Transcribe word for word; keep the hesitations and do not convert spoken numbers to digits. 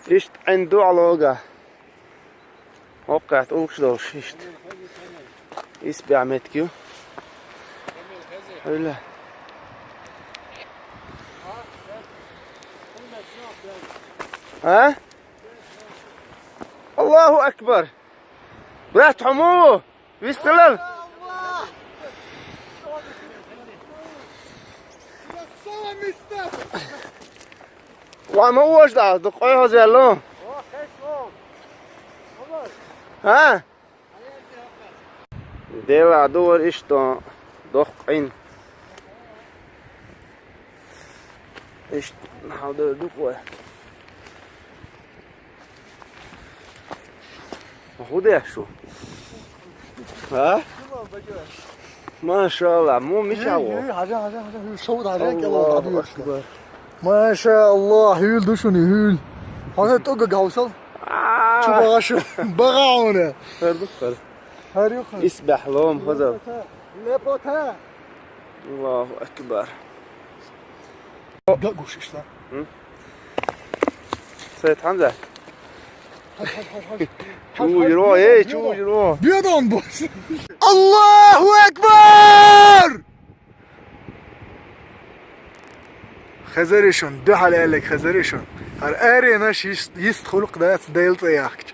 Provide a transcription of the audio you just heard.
Иштта Ӏин ду Ӏалога. Оккхат улкш долуш иштта. Исбаьхьа меттиг ю. Хьуьла. А? Аллаху акбар! Брат, хьо муха ву? Вистхилар? Ва ма вожа дӀа, дукха къой хьо зелло. А? Дела дувар иштта дохкъин. Иштта хьалдер ду вай. ХӀун деш шу? А? Машалла, му мича во? Хьажа, хьажа, хьажа, хьажа, шов хьажа, кӀел Аллаху акбар. Машалла, хьуьл ду шуна, хьуьл. Хьажа тӀуга гавсал. А! Чу багӀа шу, багӀа хьуна. Хар ду хар. Хар ю хар. Исбаьхьа лома хаза. Лепота. Аллаху акбар. Гагуш ишта. М? Сайд Хьамза. Хьаж, хьаж, хьаж, хьаж. Чу йиро, эй, чу йиро. Бедон бос. Аллаху акбар! Хезарий шун, дуьхьал аьллиг хезарий шун. ХӀара аренаш йист, йист хӀуллакх дац Делан цӀе яхкача.